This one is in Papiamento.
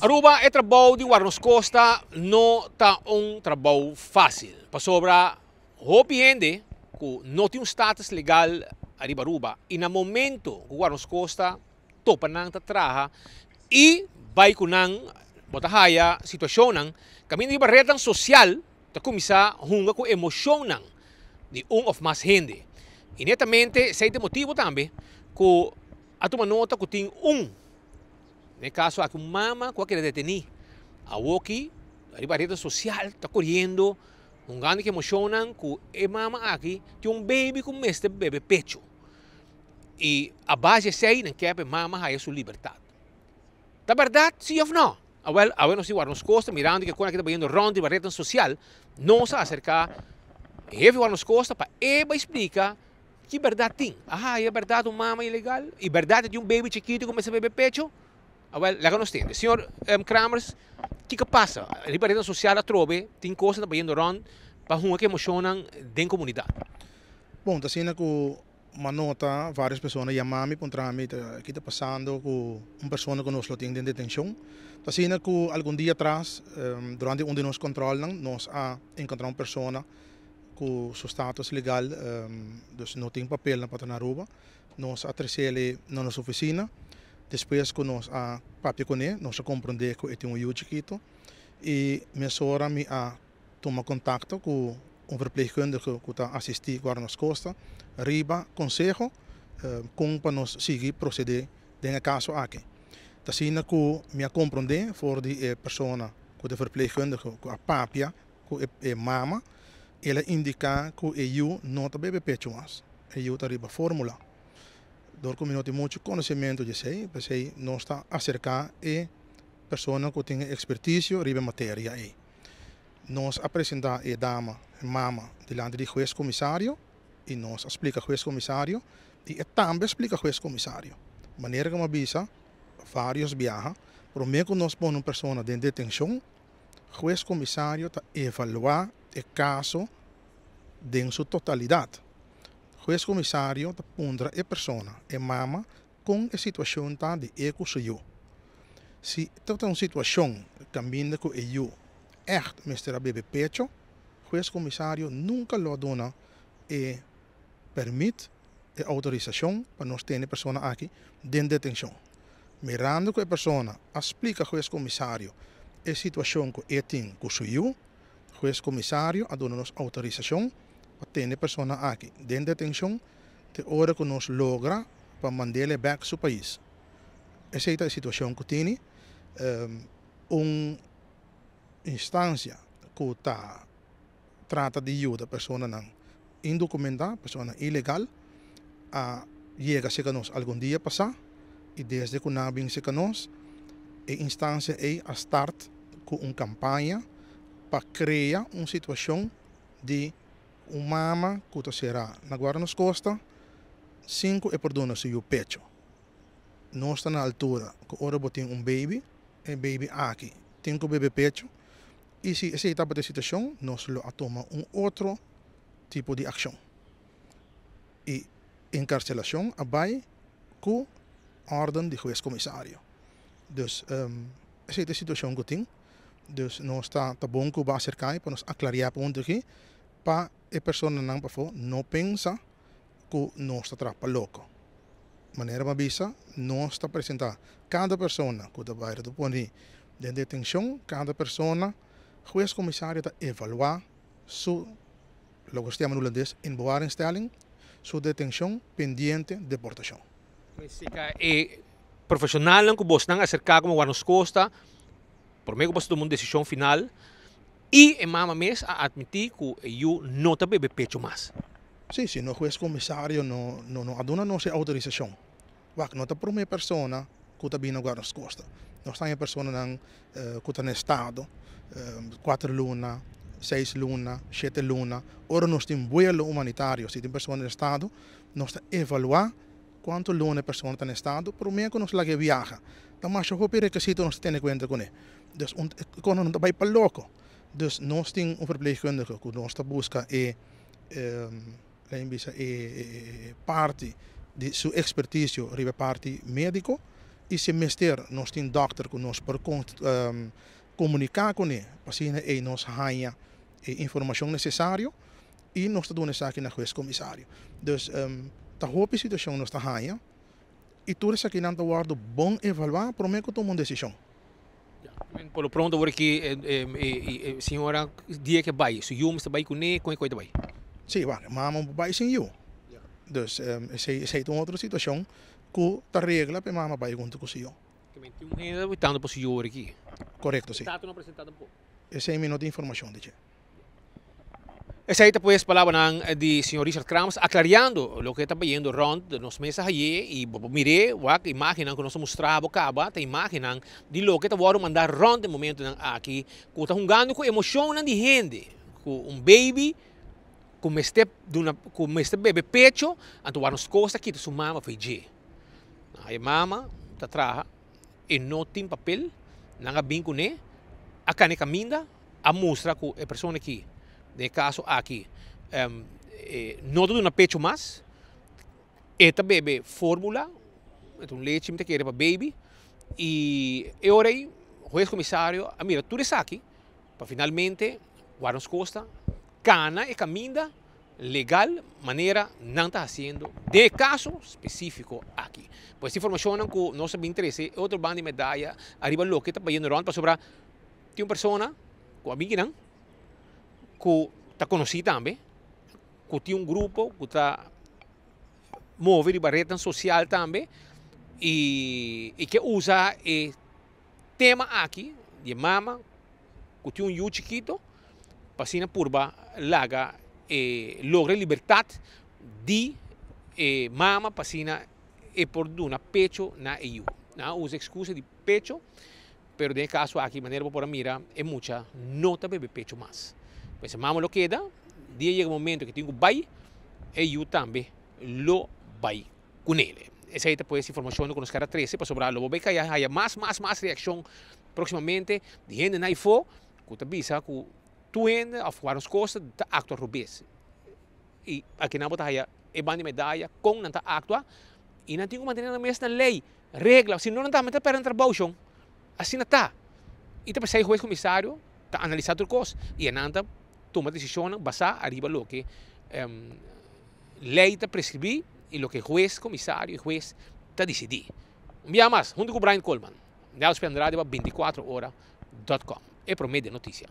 Aruba, e trabou di Warda Nos Costa no ta un trabou facil. Pasobra hopi hende cu no tin un status legal ariba Aruba y na momento cu Warda Nos Costa topa nan ta traha y bay cu nan, bo ta haya situacionnan caminda riba rednan social ta cuminsa hunga cu emocionnan di un of mas hende. Y netamente esey ta e motibo tambe cu a tuma nota cu tin un, den e caso aki un mama cu a keda deteni. Awoki riba rednan social ta coriendo hungando cu emocionnan cu e mama aki tin un baby cu mester bebe pecho. Y a base di esey nan kier pa e mama haya su libertad. Ta berdad si of no? Awel, awe nos tin wak nos costa mirando ke kon aki ta bayendo rond riba rednan social, nos a acerca e hefe di wak nos costa pa e bay splica ki berdad tin. A haya berdad un mama ilegal? Y berdad e tin un baby chikito cu mester bebe pecho? Awel, laga nos tende. Señor Kramers, kiko pasa? Riba rednan social atrobe tin cosnan ta bayendo rond pa hunga ki emocionnan den comunidad. Bon, ta asina cu M'a nota varios persona yama mi puntra mi ta ki ta pasando ku un persona ku nos lo tin den detenshon. Ta asina ku algun dia atras durante un di nos kòntròlnan nos a enkontrá un persona ku su status legal dus no tin papelnan pa ta na Aruba. Nos a tres'el na nos ofisina. Despues ku nos a papia kuné nos a komprondé ku e tin un yu chikitu i mesora mi a tuma kontakto ku un verpleegkundige ku ta asistí Guarda Nos Costa riba konseho kon pa nos sigui prosedé den e kaso aki. Ta asina ku mi a komprondé for di e persona ku ta e verpleegkundige ku a papia ku e mama, el a indiká ku e yu no ta bebe pechu mas, e yu ta riba fórmula. Dor ku mi no tin muchu konosementu di esei, p'esei nos ta aserká e persona ku tin e ekspertisio riba e materia ei. Nos a presenta e dama, e mama, dilanti di hues komisario i nos a splika hues komisario i e tambe a splika hues komisario. Manera ku mi a bisa varios biaha, prome ku nos pone un persona den detenshon, hues komisario ta evaluá e kaso den su totalidat. Hues komisario ta puntra e persona, e mama, Kon e situashon ta di e ku su yu? Si ta un situashon kaminda ku e yu ègt mester a bebe pecho, hues komisario nunka lo a duna e pèrmit, e outorisashon pa nos tene e persona aki den detenshon. Mirando ku e persona a splika hues komisario e situashon ku e tin ku su yu, hues komisario a duna nos outorisashon pa tene e persona aki den detenshon te ora ku nos logra pa mand'el bek su pais. Esei ta e situashon ku tini. Un instansia ku ta trata di yuda personanan indokumentá, personanan ilegal, a yega serka nos algun dia pasá i desde ku nan a bin serka nos e instansia ei a start ku un kampaña pa krea un situashon di Un mama ku ta será na guarda nos kosta sin ku e por duna su yu pecho. Nos ta na altura ku ora bo tin un baby, e baby aki tin ku bebe pecho i si esei tabata e situashon nos lo a tuma un otro tipo di akshon. I enkarselashon a bai ku órden di hues komisario. Dus esei ta e situashon ku tin. Dus nos ta ta bon ku bo aserká i pa nos aklariá punto aki pa e personanan pafó no pensa ku nos ta traha pa loko. Manera mi a bisa, nos ta presentá kada persona ku ta bai ta poni den detenshon, kada persona hues komisario ta evaluá su loke nos ta yama na hulandes inbewaringstelling, su detenshon pendiente deportashon. E profeshonalnan ku bosnan aserká komo Guarda Nos Costa Prome ku boso tuma un desishon final i e mama mes a atmití ku e yu no ta bebe pecho mas. Sí, si no hues komisario no no a duna nos e outorisashon. Wak, no ta prome persona ku ta bini na Guarda Nos Costa. Nos ta haña personanan ku ta na estado kuater luna, seis luna, shete luna. Ora nos tin buelo humanitario, si tin persona na estado, nos ta evaluá Kuantu luna e persona ta na estado promé ku nos laga e viaha. Ta masha hopi rekisito nos ta tene kuenta kuné. Dus un e kos no ta bai pa loko. Dus nos tin un verpleegkundige ku nos ta buska e laga mi bisa e parti di su ekspertisio riba e parti médiko. I si mester, nos tin dòkter ku nos por komuniká kuné pa asina ei nos haña e informashon nesesario i nos ta duna esaki na hues komisario. Dus ta hopi situashon nos ta haña i tur esakinan ta wòrdu bon evaluá promé ku tuma un desishon. Por lo pronto awor aki e señora dia ke bai, su yu mester bai kuné, kon e koi ta bai? Sí, wak, mama por bai sin yu. Dus esei esei ta un otro situashon ku ta regla pa e mama bai huntu ku su yu. Tin un hende ta witando pa su yu awor aki. Korekto, sí. Tata no a presentá tampoco. Esei mi no tin informashon di dje. Esei ta pues palabranan di señor Richard Krams aclariando loke ta bayendo rond nos mesa haye y bo por mire wak imagennan cu nos a mustra bo caba ta imagennan di loke ta wordo manda rond e momentonan aki cu ta hungando cu emocionnan di hende cu un baby cu mester duna cu mester bebe pecho anto wak nos cos ta kita su mama for dje. E mama ta traha e no tin papel nan a bin cune a cana e caminda. A mustra ku e persona aki, den e kaso aki, no ta duna pecho mas, e ta bebe formula, e ta un lechi mi ta kere pa baby, i e ora ei hues komisario a mira tur esaki pa finalmente wak nos kosta kana e kaminda legal manera nan ta hasiendo den e kaso spesifiko aki. Pues informashonnan ku nos a bin trese e otro banda di medaya ariba loke ta bayendo rònt pasobra Tin un persona ku a bin kinan ku ta konosí tambe, ku tin un grupo ku ta move riba retnan sosial tambe i ke usa e tema aki di e mama ku tin un yu chikito pa asina purba laga e logra e libertat di e mama pa asina e por duna pecho na e yu. Nan a usa ekskusa di pecho. Pero den e kaso aki, manera bo por a mira, e mucha no ta bebe pecho mas. Pues e mama lo keda, dia yega momento ke tin ku bai, e yu tambe lo bai kunele. Esei ta pues informashon ku nos ker a trese pasobra lo bo bai kaya haya mas mas mas reakshon próksimamente di hende na ifó ku ta bisa ku tur hende òf ku nos kosta ta aktua robes. I akinan bo ta haya e banda di medaya kon nan ta aktua i nan tin ku mantene nan mes na lei, regla, si no nan tambe ta perde nan trabou shon. Asina ta. I ta p'esei hues komisario ta analisá tur kos i e nan ta tuma desishonnan basá ariba loke lei ta preskribí i loke hues komisario i hues ta disidí. Un bia mas, huntu ku Brian Coleman, Nelspie Andrade pa 24 ora dot com, e promé den notisia.